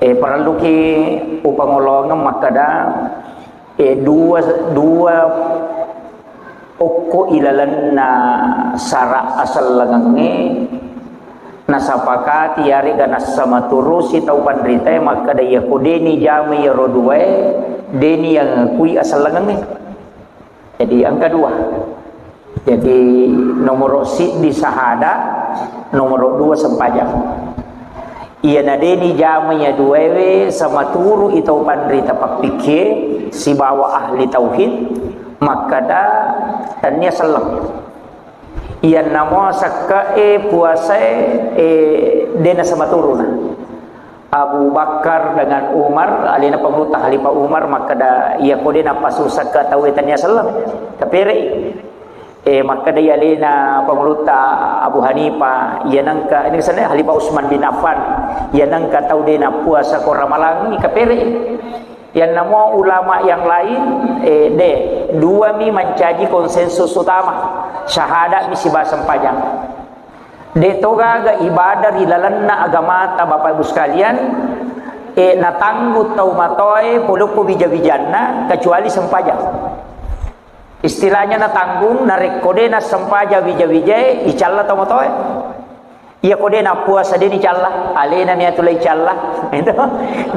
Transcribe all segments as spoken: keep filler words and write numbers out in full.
Eh, parelluki upangolongeng makkeda, eh, dua, dua okko ilalenna sara asellengengnge nasapakati yarega nassamaturusi tau panritae makkeda, iyako deni jama iyaro duae, deni yang akui asellengengnge. Jadi engka dua. Jadi nomoro siddi sahada, nomoro dua sempajang. Iyana deni jama iya duaewe samaturu i tau panrita pappikkie sibawa ahli tauhid, makkeda tennia selleng. Iyanna mo sekke'e puasae, eh, dena samaturuna. Abu Bakar dengan Umar, alena pangulutta Khalifah Umar, makkeda, iyako de nappasusakke tauwe tennia selleng, kapere'i. Eh, makkeda alena pangulutta Abu Hanifah, iya nengka, ini kesannya Khalifah Utsman bin Affan, iya nengka tau de nappuasa ko Ramalang, kapere'i. Iyanna mo ulama yang lain, eh, de, dua mi mancaji konsensus utama, syahadat mi siba sempajang. De to gaga ibadah ri lalenna agamata, Bapak Ibu sekalian, eh, natanggung tau matoe polokko wija-wijanna kecuali sempajang. Istilahnya natanggung, narekko de nassempajang wija-wijae, icalla tau matoe. Iyako de nappuasa, de nicalla, alena mi atu la icalla. Itu.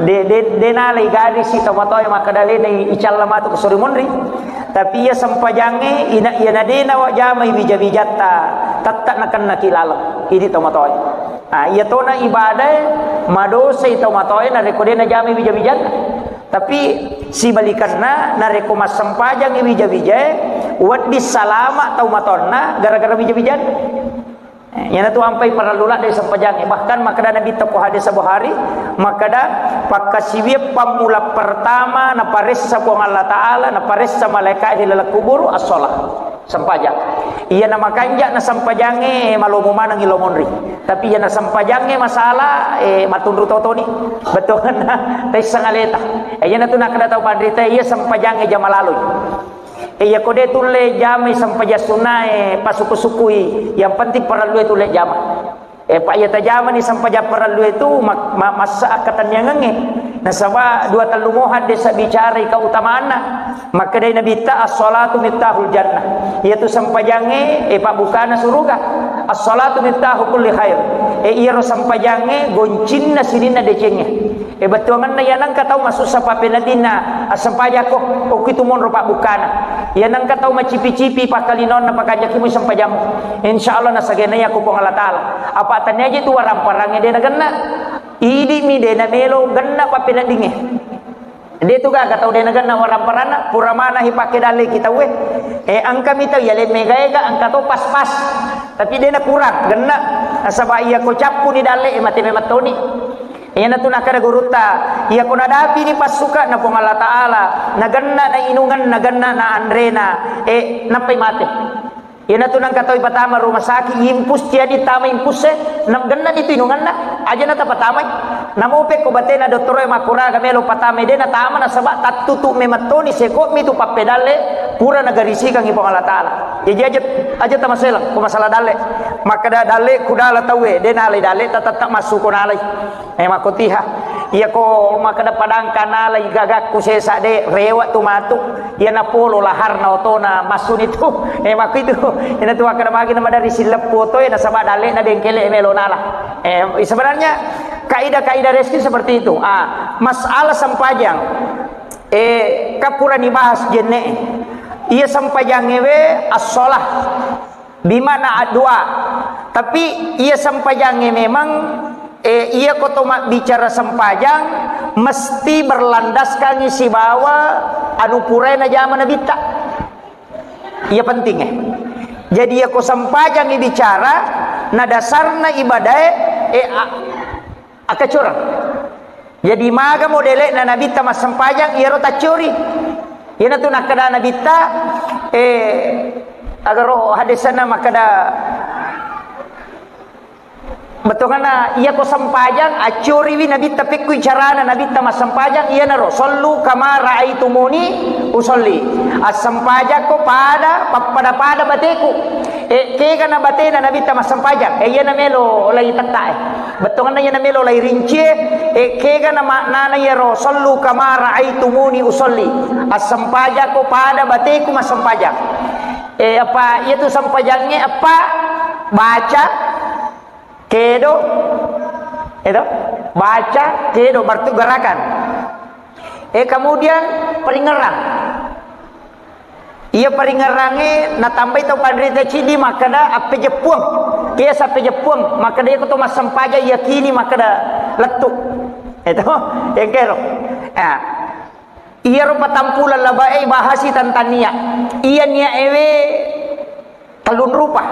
De, de, de nalai garisi tau matoe makkeda alena icalla matu ko sori monri. Tapi iya sempajangnge, ina, iyana de nawajamai wija-wijatta, tette nakennaki laleng. Idi tau matoe. Ah, iya tona ibadae, madosai tau matoe narekko de najamai wija-wijanna. Tapi sibalikanna, narekko massempajangngi wija-wijae, wedding salama tau matonna gara-gara wija-wijanna. Eh, iyanatu ampai parellu ladde sempajangnge. Bahkan makkeda Nabitta ko hadis Bukhari, makkeda, pakkasiwiang pammula pertama naparessa Puang Allah Ta'ala, naparessa malaika ri laleng kuburu, as-shalah, sempajang. Iyana makanja na sempajangnge, malomo manengngi lo monri. Tapi iyana sempajangnge masalah, eh, matunru totoni. Bettuanna, taisseng aleta. Eh, iyanatu nakkeda tau panrita, iya sempajangnge jama laloi. Eh, iyako de tulle jamai sempajang sunnae, pasuku-sukui, yang penting parellue tulle jama. Eh, pa iya tajamani sempajang parellue tu, ma-, ma-, massa akkatenniangengnge. Nasaba dua tellu mo hadis bicarai keutamaanna. Makkedai Nabitta, "As-shalatu miftahul jannah." Iyatu sempajangnge, eh, pabbukana suruga. "As-shalatu miftahu kulli khair." Eh, iyaro sempajangnge goncinna sininna decengnge. Eh, bettuangenna iya nengka tau masussa pappeneddinna assempajakko, okkitu monro pabbukkana. Iya nengka tau macipi-cipi pakkalinonna pakanjaki mui sempajammu. Insya Allah nasagenai aku Puang Allah Ta'ala. Apa tania je tu waramparangnge de nagenna. Idi mi de namelo genna pappeneddingnge. De tu gaga tau de nagenna waramparanna, pura manahi pakke dalle ki tauwe. Eh, engka mi tau iya le mega-ega, engka to pas-pas. Tapi de nakurang genna. Nasaba iya ko cappuni dalle, eh, mate memettoni. Iyanatu nakkeda gurutta, iyako nadapini passuka na Puang Allah Ta'ala, nagenna na inungan, nagenna na anrena, eh, nappai mate. Iyanatu nangka tau ipatama rumah sakit, impus tiadi tama impus e, nagenna itu inunganna, aja na tapatamai. Namo pekko batena dottoro e makkuraga melo patamai, de natama nasaba tattutu memettoni seko mi tu pappedalle, pura nagarisikangi Puang Allah Ta'ala. Jadi aja, aja tamaselang ko masalah dalle. Makkeda dalle kudala tauwe, de nalai dalle, tatatta massuko nalai. Eh, makkotiha. Iyako makkeda padangka nalai gagakku sesa de, rewa tu matu. Iya napolo laharna otona massuni tu. Eh, makko itu. Ina tu makkeda magi na madari silleppu oto, eh, nasaba dalle na bengkele melo nala. Eh, sebenarnya kaidah-kaidah rezeki seperti itu. Ah, masalah sempajang. Eh, kapurani bahas jenne. Iya sempajangnge we as-shalah. Bimana addu'a. Tapi iya sempajangnge memang, eh, iya ko to mabbicara sempajang mesti berlandaskangi sibawa anu purae najama nabitta. Iya penting, eh. Jadi iya ko sempajangngi bicara na dasarna ibadae, eh, a-, akacurang. Jadi maga modele'na nabitta massempajang iyaro taccuri. Iyanatu nakkeda nabitta, eh, agaro hadisana makkeda, Bettuanna, iyako sempajang, accuriwi Nabitta, pekkui carana Nabitta massempajang, iyanaro, "Shollu kama raaitumuni usolli." Assempajakko pada, pappada-pada bateku. E, kegana batena Nabitta massempajang. E, iyana melo lai tettae. Bettuanna iyana melo lai rincie. E, kegana maknana iyaro, "Shollu kama raaitumuni usolli." Assempajakko pada bateku massempajang. E, apa iyatu sempajangnge, apa baca, kedo, itu, baca, kedo, berarti gerakan. E, kemudian paringerrang. Iya paringerrangnge natambai tau panrita cidi makkeda appejeppuang. Kiasa appejeppuang, makkeda iyako to massempajang yakini makkeda lettu. Itu, engkero. Ya. Iyaro patampulang labae bahasi tentang niat. Iya niat ewe tellung rupa.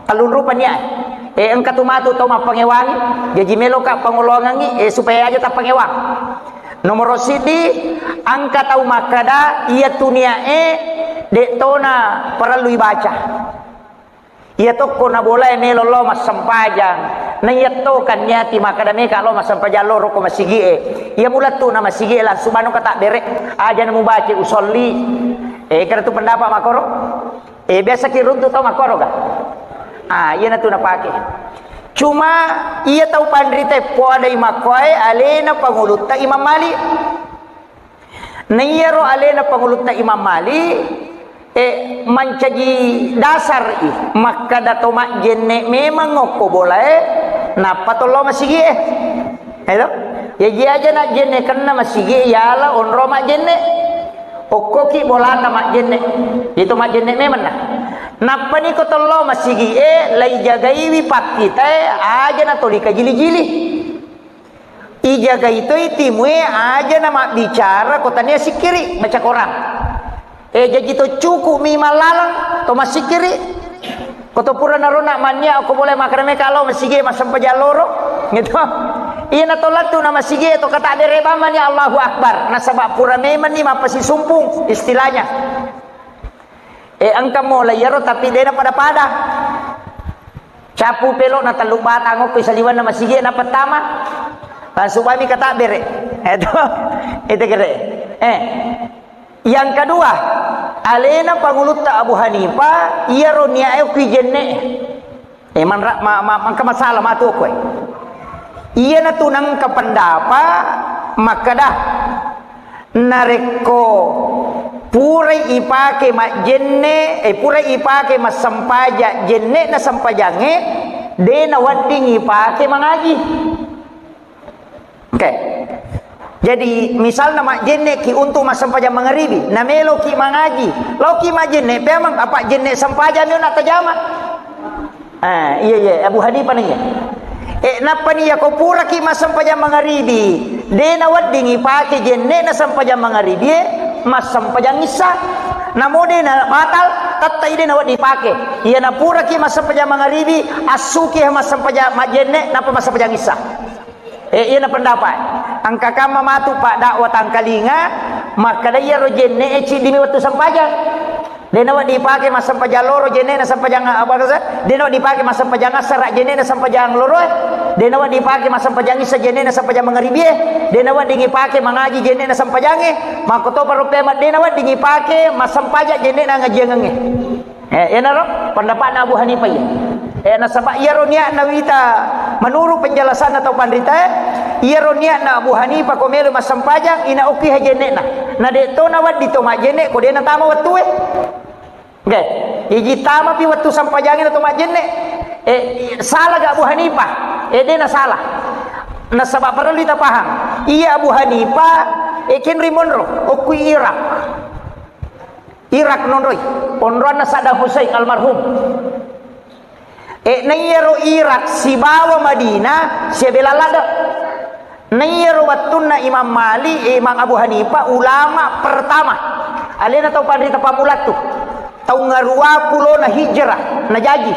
Tellung rupa niat. E, engka tu matu tau mappangewangi, jaji meloka pangoloangengi, e, supaya aja tappangewang. Nomoro siddi, engka tau makkeda, iya tu niat e, de tona parellu ibaca. Iya tokko na bolae melo lao massempajang. Na iya to kan niati makkeda meka lao massempajang loro ko masigi e. Iya mulettu na masigi e langsung manu ka tabbere. Aja na mubaca usolli. E, kira tu pendapat makoro. E, biasa ki runtu tau makoro ga? Ah, iya na tu napake. Cuma iya tau panrita e poadai makkoe alena pangulutta Imam Malik. Na iyaro alena pangulutta Imam Malik, e, mancaji dasar i, makkeda to majjenne memang okko bolae, nappa to lao masigi e. Edo? Yaji aja na jenne kenna masigi e, yala onro majjenne. Okkoki bolata majjenne. Itu majjenne memang na. Nappa ni ko to lao masigi e, lai jagaiwi pakkitae, aja na toli kajili-jili. Ijagai toi timue aja na mabbicara ko tania sikkiri, baca Quran. E, jaji to cukup mi mallalang to massikkiri. Ko to pura narona mannia ko boleh makreme kalau masigi massempajang loro. Gitu. Ina to lettu na masigi to kata dere bamani Allahu Akbar. Nasaba pura memang ni mappasisumpung istilahnya. E, engka mo laiyaro, tapi de napada-pada. Capu pelo na tellu batang okko saliwanna masigi na pertama. Langsung bami kata bere. Itu, itu kere. E, yang kedua, alena pangulutta Abu Hanifah, iyaro niae okko jenne. E, manra-, ma-, ma-, mangka masalah matu okkoe. Iyana tu nangka pendapa makkeda, narekko purai ipake majjenne, e, purai ipake massempaja jenne'na sempajangnge, de nawedding ipake mangaji. Oke. Jadi, misalna majjenne ki untuk massempajang mangaribi, na melo ki mangaji, lao ki majjenne peamang, apa jenne sempajang mi na tajama. Ah, iya, iya, Abu Hanifah ni iya. E, nappa ni iya ko pura ki massempajang mangaribi, de nawedding ipake jenne'na sempajang mangaribi e, massempajang issa. Namo de na batal, tettai de nawedding ipake. Iya na pura ki massempajang mangaribi, assuki massempajang majjenne, nappa massempajang issa. E, iyana pendapat. Engka kamma matu pak dakwah tangkalinga, makkeda iyaro jenne e ciddimi wettu sempajang. De nawedding ipake massempajang loro jenne'na sempajang, apa kata? De nawedding ipake massempajang assara jenne'na sempajang loro e. De nawedding ipake massempajang issa jenne'na sempajang mangaribi e. De nawedding ipake mangaji jenne'na sempajang e. Makko topa ro peamang de nawedding ipake massempajang jenne'na ngajiangengnge. Eh, iyanaro pendapatna Abu Hanifah iya. Eh, nasaba iyaro niatna wita menurut penjelasanna tau panrita e, iyaro niatna Abu Hanifah ko melo massempajang, ina okki ha jenne'na. Na de to nawedding to majjenne ko de natama wettue. Oke, iji tama pi wettu sempajangnge na to majjenne. Eh, salah ga Abu Hanifah? Eh, de na salah. Nasaba parellu ita paham. Iya Abu Hanifah, eh, kenri monro, okkui Irak. Irak nonroi, onroanna Saddam Hussein almarhum. E, naiyaro Irak sibawa Madinah siabela ladde. Naiyaro wettunna Imam Malik, e, Imam Abu Hanifah, ulama pertama. Alena tau panrita pammulattu. Taung ngarua pulona hijrah najaji.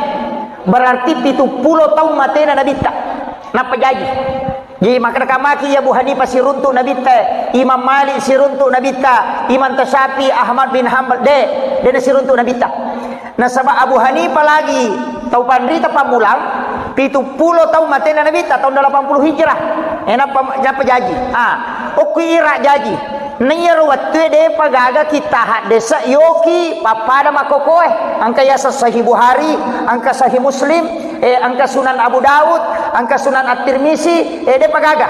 Berarti pitu pulo taung matena Nabitta. Nappa jaji. Jadi, makkeda kamaki iya Abu Hanifah siruntu Nabitta, Imam Malik siruntu Nabitta, Imam Tasyafi, Ahmad bin Hanbal, de, de na siruntu Nabitta. Nasaba Abu Hanifah lagi tau panrita pammulang, Pitu pulo taung matena Nabitta, taung delapan puluh Hijrah. Eh, nappa, nappa jaji. Ah, okki ira jaji. Naiyaro wettue depa gaga kitta haddesa yoki pappada makkokoe. Engka yaseng Sahih Bukhari, engka Sahih Muslim, eh, engka Sunan Abu Daud, engka Sunan At-Tirmizi, eh, depa gaga.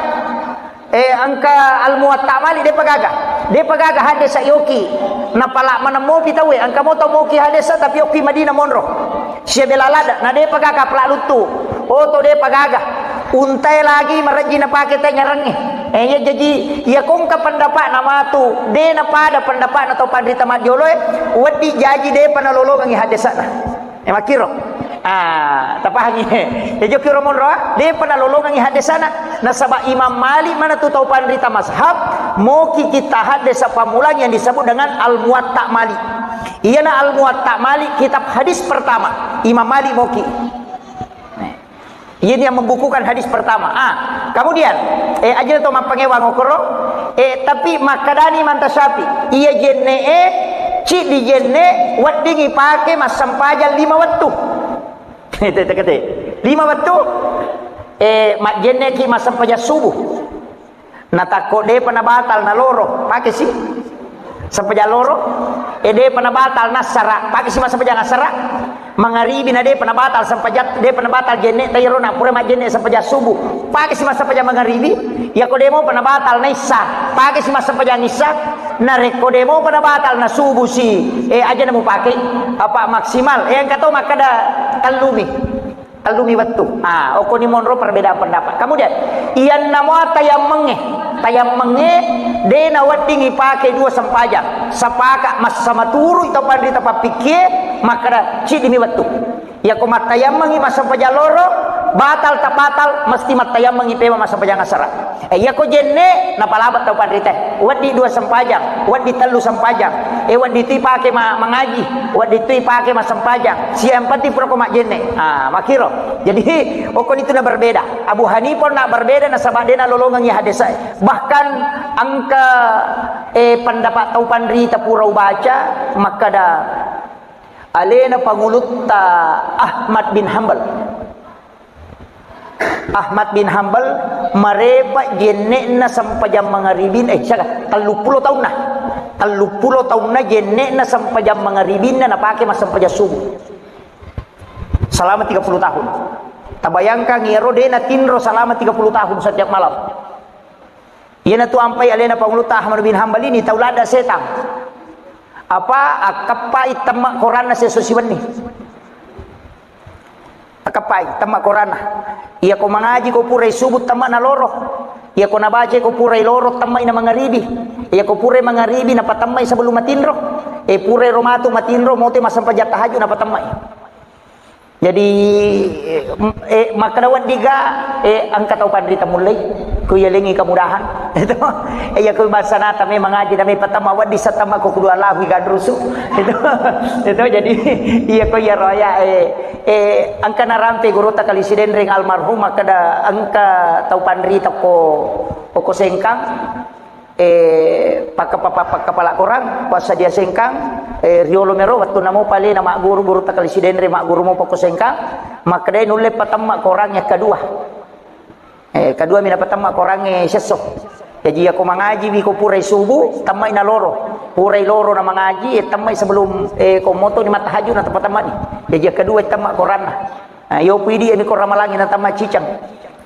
Eh, engka Al-Muwatta Malik depa gaga. Depa gaga haddesa yoki. Napala maneng mopi tauwe, engka mo tau moki haddesa tapi okki Madinah monro. Sia bela ladde, na depa gaga pala luttu. Oh, to depa gaga. Untae lagi marejji napake te nyarengnge. Eh, iya jaji, iya kongka pendapatna matu, de napada pendapatna tau panrita majjoloe, wedding jaji depa nalolongengi haddesana. Eh, makkiro. Ah, tapahangi. Eh, jokiro monro, ah? Depa nalolongengi haddesana. Nasaba Imam Malik manatu tau panrita mazhab, moki kitta haddesa pammulang yang disebut dengan Al-Muwatta Malik. Iyana Al-Muwatta Malik, kitab hadis pertama. Imam Malik moki. Ini yang membukukan hadis pertama. Ah, kemudian, eh, aja to mappangewang okoro. Eh, tapi makkadani manta Syafi'i, iya jenne'e, ciddi jenne, weddingi pake massempajang lima wettu. Tete-tete. Lima wettu, eh, majjenneki massempajang subuh. Natakko depa nabatal naloro, pakesi sempajang loro. E, depa nabatal nassara, pakesi massempajang assara. Mangaribi na depa nabatal sempajang, depa nabatal jenne, tairo na pura majjenne sempajang subuh, pakesi massempajang mangaribi. Yako demopa nabatal naissa, pakesi massempajang issa. Narekko demopa nabatal nasubusi, e, aja namupake, apa maksimal. E, engka to makkada tellumi. Tellumi wettu. Ah, okkoni monro perbedaan pendapat. Kemudian, iyanna mua tayammengnge. Tayammengnge, de nawedding ipake dua sempajang. Sepakat massama turu tau panrita pappikkie, makkada ciddimi wettu. Yako mattayammengi massempajang loro, batal tak batal, mesti mattayammengi pema massempajang asara. Eh, iyako jenne, napalaba tau panrita. Weddi dua sempajang, weddi tellu sempajang. Eh, weddi tu ipake ma-, mangaji, weddi tu ipake massempajang. Si yang penting pura ko majjenne. Ah, makiro. Jadi, okon itu na berbeda. Abu Hanifah na berbeda nasaba de nalolongengi hadis. Bahkan engka, eh, pendapat tau panrita pura ubaca, makkada alena pangulutta Ahmad bin Hambal. Ahmad bin Hambal marepa jenne'na sempajang mangaribin, eh, siaga? Telluppulo taunna. Telluppulo taunna jenne'na sempajang mangaribinna napake massempajang subuh. Selama tiga puluh tahun. Tabayangkan iyaro de natinro selama tiga puluh tahun setiap malam. Iyanatu ampai alena pangulutta Ahmad bin Hambal ini tau ladda setang. Apa akkeppai temma koranna seso siwenni. Akkeppai temma koranna. Iyako mangaji ko purai subuh temma naloro. Iyako nabaca ko purai loro temma ina mangaribi. Iyako purai mangaribi napatemmai sebelum matinro. E purai ro matu matinro mote massempajang tahajud napatemmai. Jadi, eh, makkeda weddiga, eh, engka tau panrita mullei, ku yalengi kemudahan. Itu, eh, iya ku bangsa nata memang ngaji, nami pertama weddi setama ku kudu Allahu igadrusu. Itu, itu jadi, iya ku iya roya, eh, eh, engka narampe gurutta Kali Sidenreng almarhum, makkeda engka tau panrita ko, ko Sengkang. Eh, pakka-, pakka-, pakkapala korang, passadia sengkang, eh, riolo mero, wettunna mopa alena magguru, gurutta Kali Sidenreng magguru mopa ko Sengkang, makkedai nulle patemma korang yang kedua. Eh, kedua mina patemma korang, eh, sesso. Jaji, yako mangaji wi ko purai subuh, temmai na loro. Purai loro na mangaji, eh, temmai sebelum, eh, ko moto ni mattahajud na temma-temma ni. Jaji, yang kedua temma koranna. Ah, yo pidi mi ko ramalangi na tamma cicang.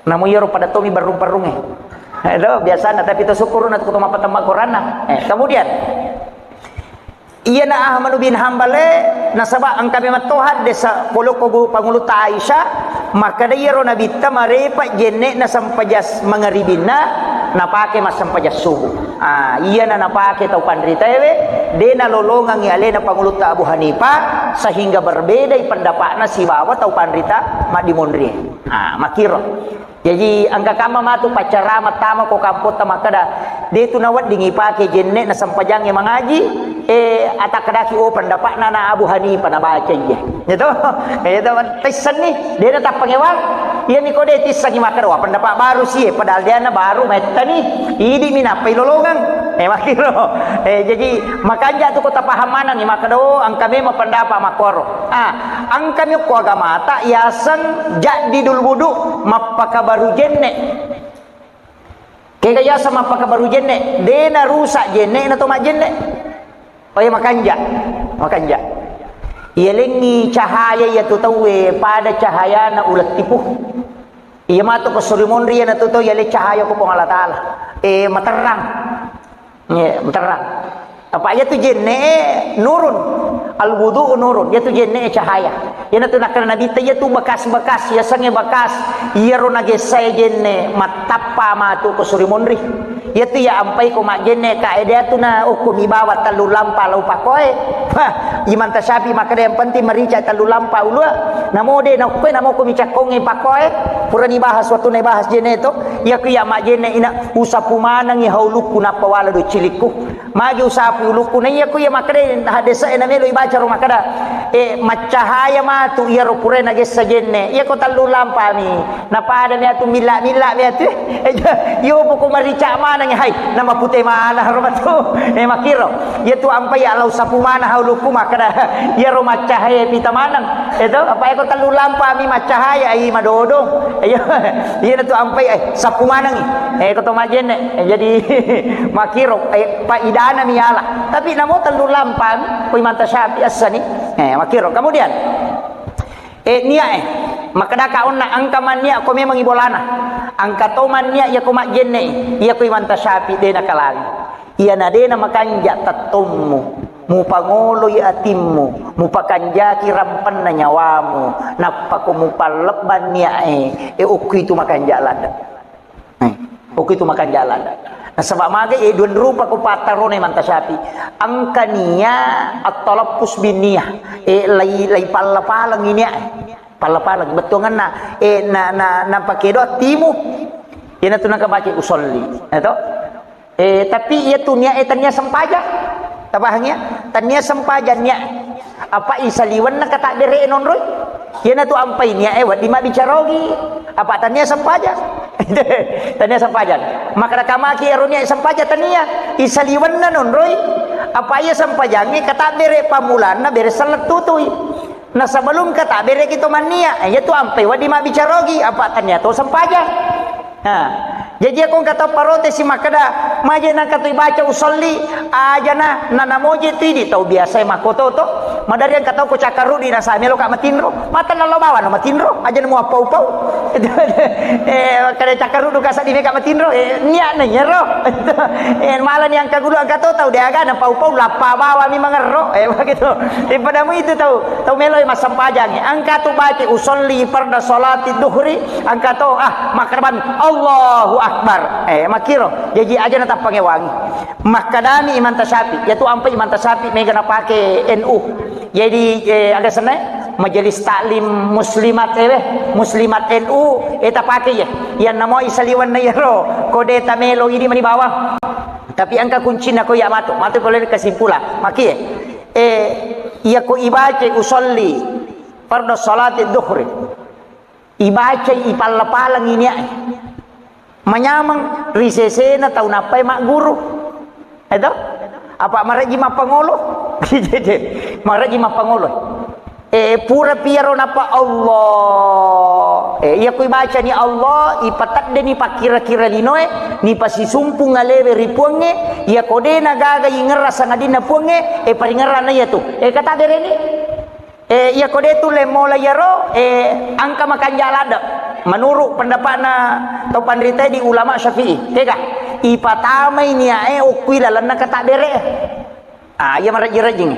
Namu iyaro pada tomi barrung-parrunge. Eh, do, biasana, tapi to syukur na to mappatemma koranna. Eh, kemudian, iyana Ahmad bin Hambal e, nasaba engka memang to haddesa polokko bu pangulutta Aisyah, makkeda iyaro Nabitta marepa jenne'na sempajas mangaribinna, napake massempajas subuh. Ah, iyana napake tau panritaewe, de nalolongengi alena pangulutta Abu Hanifah, sehingga berbedai pendapatna sibawa tau panrita maddimonrie. Ah, makkiro. Jaji, engka kamma matu paccarama tama ko kampotta makkeda, de tu nawedding ipake jenne'na sempajangnge mangaji, eh, atakkedaki, oh, pendapatna na Abu Hanifah nabaca iya. Gitu? Gitu, taissenni, de natappangewang. Iyami ko de tissengi makkeda, wah, pendapat baru sie, padahal deanna baru maettani, idi mi nappai lolongeng. Eh, makkiro. Eh, jadi, makanja tu ko tapaham manengngi, makkeda, oh, engka memang pendapat makkoro. Ah, engka mi ko agamata yaseng jaddidul wudu, mappakabaru jenne. Kega yaseng mappakabaru jenne, de narusak jenne na to majjenne. Oh iya, makanja. Makanja. Iyalengngi cahaya iya tu tauwe pada cahayana ulettipu. Iya matu ko suri monri iya na tu tau yale cahaya ko Puang Allah Taala. Eh, materrang. Iya, materrang. Apa iya tu jenne nurun. Al wudu nurun. Iya tu jenne cahaya. Iyanatu nakkeda Nabitta, iyatu bekas-bekas, yasengnge bekas, iyaro nagessae jenne, mattappa matu ko suri monri. Iyatu iya ampai ko majjenne, kae, deatu na okko mi bawa tellu lampa lau pakoe. Hah, Imam Tasyafi makkeda yang penting merica tellu lampa ulua. Namo de na okkoe, namo ko mi cakkongnge pakoe. Purani bahas, wattunna bahas jenne to. Iyaku iya majjenne ina usapu manengngi haulukku nappa wala do cilikku. Magi usapu ulukku, na iya ku iya makkeda hadese e namelo ibaca ro makkeda, eh, maccahaya matu iyaro purae nagessa jenne. Iya ko tellu lampami, napada mi atu milla-milla mi atu. Eh, iya poko marica maneng, hai, nama pute mana ro matu. Eh, makkiro. Iya tu ampai alau sapu mana haulukku makkeda, iyaro maccahaya pita maneng. Itu apa eko tellu lampami maccahaya, ai madodo. Iya, iya tu ampai, eh, sapu maneng. Eh, ko to majjenne. Eh, jadi makkiro, eh, paidana mi yala. Tapi namo tellu lampa, ko Imam Tasyafi essani. Eh, makkiro. Kemudian, eh, niat, eh. Makkedaka onna engka manniat ko memangngi bolana. Engka to manniat iya ko majjenne, iya ko Imam Tasyafi de nakalangi. Iyana de namakanja tettommu, mupangoloi atimmu, mupakanjaki rampenna nyawamu, nappa ko mupallebbang niat e, e okki tu makanja ladde. Eh, okki tu makanja ladde. Nasaba maga, eh, dua rupa ko pattarona Imam Tasyafi. Engka niat at-talaffuz bin niyah. Eh, lai, lai palla-palengngi niat. Palla-palengngi. Bettuangenna, eh, na, na, na pake doa timu. Iyanatu naka baca usolli. Ya to? Eh, tapi iya tu niat, eh, tania sempajang. Tapahangi ya? Tania sempajang niat. Apa isaliwenna kata bere nonroi? Iyanatu ampai niat, eh, wedding mabbicara ogi. Apa tania sempajang? Tania sempajang. Maka kamaki ero niat sempajang tania. Isaliwenna nonroi. Apa iya sempajangnge kata bere pamulanna bere sellet tutui. Nah, sebelum kata bere kita mania, eh, iya tu ampai wedding mabbicara ogi. Apa tania to sempajang? Ha. Jaji, ako engka tau parotesi makkeda, maje nangka tu ibaca usolli, ajana, na namoje tu idi tau biasa e makkoto to. Madari engka tau ko cakkaruddu nasaba meloka matinro. Mata nallo bawang matinro, ajana muappau-pau. Eh, makkeda cakkaruddu ka seddi meka matinro. Eh, niatna iyaro. Eh, malani engka gulu engka to tau de aga na pau-pau lappa bawang mi mangerro. Eh, begitu. Eh, padamu itu tau, tau melo massempajang. Engka tu baca usolli farda salati duhri, engka to, ah, makkeda bami, Allahu Akbar. Eh, makkiro. Jaji aja natappangewangi. Makkedami Imam Tasyafi, iya tu ampai Imam Tasyafi mega napake N U. Jadi, eh, aga senna, Majelis Taklim Muslimat, eh, weh, Muslimat N U, eh, tapake iya. Iya namo isaliwenna iyaro, ko de tamelo idi mani bawang. Tapi engka kuncinna ko iya matu, matu ko lele kesimpulan. Makie, eh, iya ko ibaca usolli farda salati duhri. Ibacai, ipalla-pallangi niae. Manyameng ri sesena tau nappai magguru. Eto? Apa marejji mappangolo? Marejji mappangolo. Eh, pura piaro nappa Allah. Eh, iya ku ibacani Allah, ipateddeni pakkira-kira linoe, nipasisumpung alewe ri Puangnge, iya ko de nagaga ingerra sangadinna Puangnge, eh, paringerranna iya tu. Eh, kata bereni. Eh, iya ko de tulle mola iyaro, eh, engka makanja ladde. Menurut pendapatna tau panritae di ulama Syafi'i, tega? Ipatamai niae okkui lalenna kata bere. Ah, iya marejjing-rejjing.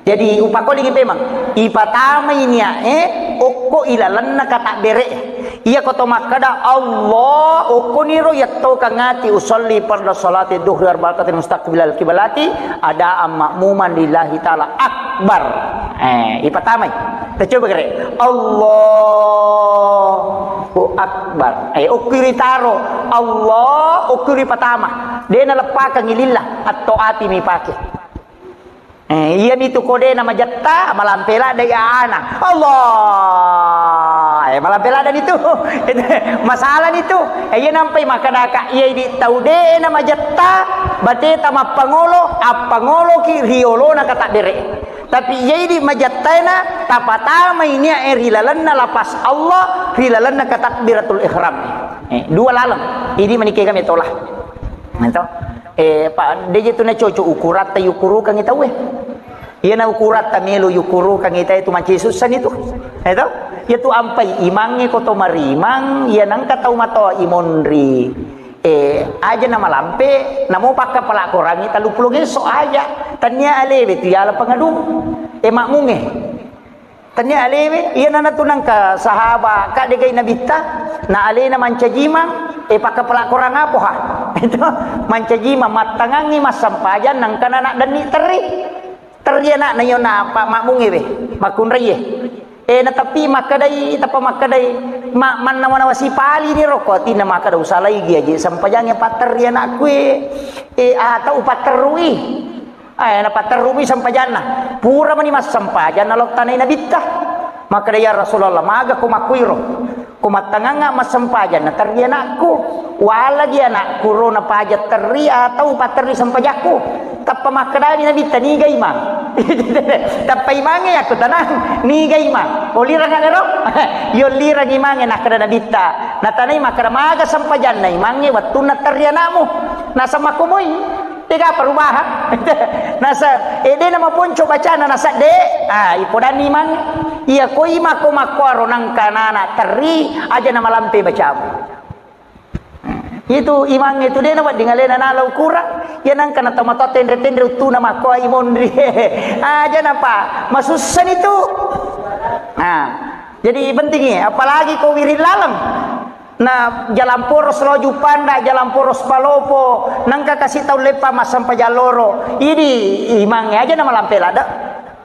Jadi, upakolingi pemang. Ipatamai niae okko ilalenna kata bere. Iya ko to makkeda, Allah, okkoniro yattokang ati usolli farda salati duhri arba'a rakaatin mustaqbilal kiblati, adaan ma'muman lillahi ta'ala akbar. Eh, ipatamai. Tacoba gere. Allahu akbar. Eh, okkiri taro. Allah, okkiri patama. De naleppakang lillah. Atto ati mi pake. Eh, iya mitu ko de namajetta, malampe ladde iya ana. Allah. Eh, malampe ladani tu. Masalah ni tu. Eh, iya nampai makkadaka, iya idi tau de na majetta, bateta mappangolo, appangoloki riolona katabbere. Tapi iya idi majettaena, tapatamai nia e ri lalenna lapas Allah, ri lalenna katakbiratul ihram. Eh, dua laleng. Idi manike kami tola. Nah, to. Eh, pa, de je tu na cocok ukuratta yukurukangi tau e. Iyana ukuratta melo yukurukangi tau e tu mancaji sussani tu. Eh, to? Iya tu ampai imangnge ko to marimang, iya nangka tau matoa imonri. Eh, aja na malampe, namo pakkapala korangi telluppulo geso aja. Tania alewe tu yala pangadu. Eh, makmunge. Tania alewe, iya nana tu nangka sahaba, kak degai nabitta, na alena mancajimang, eh, pakkapala korang apoha. Itu, mancajimang, mattangangi massempajang, nangka nana denni terri. Terri anakna iyo na pa-, makmungewe, makkunraie. Eh, na tapi makkadai, tapa makkadai, ma-, mannawa-nawa sipali ni rokko, atinna makkada usalai gi aje, sempajangnge patterri anakku e, eh, atau patterrui. Eh, napatterrumi sempajanna. Pura mani massempajanna lao tanai nabitta. Makkeda, "Ya Rasulullah, maga ko makkuiro? Ko mattangangnga massempajang naterri anakku. Walagi anakku ro napaja terri atau patterri sempajakku?" Tappa makkedani nabitta, "Niga imang?" Tappa imangnge yakko tanang, "Niga imang?" Olirang anero? Yollirang imangnge nakkeda nabitta. Natanai makkeda, "Maga sempajanna imangnge wettunna terri anakmu?" Naseng makkomoi. Tega perubahan. Nasa, eh, de na maponco bacana, nasa de. Ah, ipodanni imang. Iya ko imang ko makkuaro nangka nana terri, aja na malampe bacamu. Itu imang itu de na wedding alena nala ukurang. Ya nangka na tau matoa tenre-tenre uttuna makkoa imonri. Aja napa, masussani tu. Nah, jadi pentingi, apalagi ko wiring laleng. Na jalan poros lo Juppanda, jalan poros Palopo, nangka kasi tau leppa massempajang loro. Idi imangnge aja na malampe lada.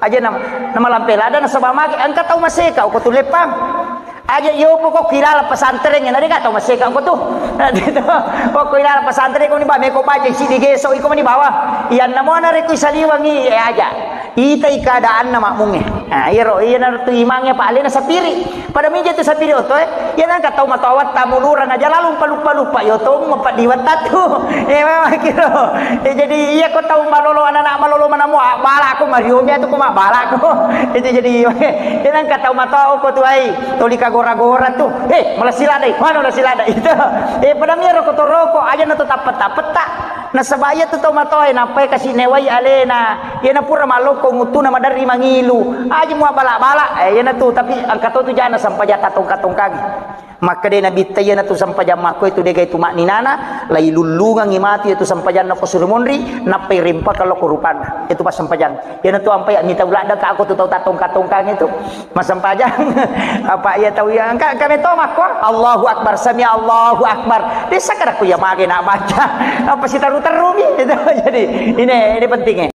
Aja na, na malampe lada nasaba magi engka tau maseka ko tu leppang. Aja yopo ko kilala pesantren na deka tau maseka ko tu. Ko kilala pesantren ko ni ba meko baca isi di geso iko mani bawa. Iyanna mo na reko isaliwangi, eh, aja. Itai keadaanna makmungnge. Nah, iyaro, iyanaro tu imangnge pa alena sapiri. Pada mija tu sapiri oto e, iya nangka tau matoa watta mulurang aja lalu paluppa-luppa, iya oto mapeddi watta tu. Eh, memang kiro. Eh, jadi iya ko tau malolo, anak-anak malolo manamo, ah, balako mariomi atu ko mabbalako. Itu jadi, iya nangka tau matoa ko tu ai, toli kagora-gora tu. Eh, mala siladai, mana mala siladai itu. Eh, pada miro ko toroko, aja na tu tappetta-petta. Nasaba iya tu tau matoa e, nappai kasi newai alena. Iyana pura mallokko nguttuna maderri mangilu. Aji mua bala-bala. Eh, iyana tu, tapi engka to tu jana sempajang tatongka-tongkangi. Makkeda nabitta iyana tu sempajang makko itu degai tu makninana, lai lullungangi matu iya tu sempajanna ko suri monri, nappai rempakang lokko rupanna. Itu pas sempajang. Iyana tu ampai mita uladda ka ko tu tau tatongka-tongkangi tu. Massempajang. Apa iya tau iya engka, engka meto makko. Allahu Akbar, sami Allahu Akbar. Desa kada ku iya mage na baca. Apa sitaru-terumi. Itu jadi ini, ini pentingnya.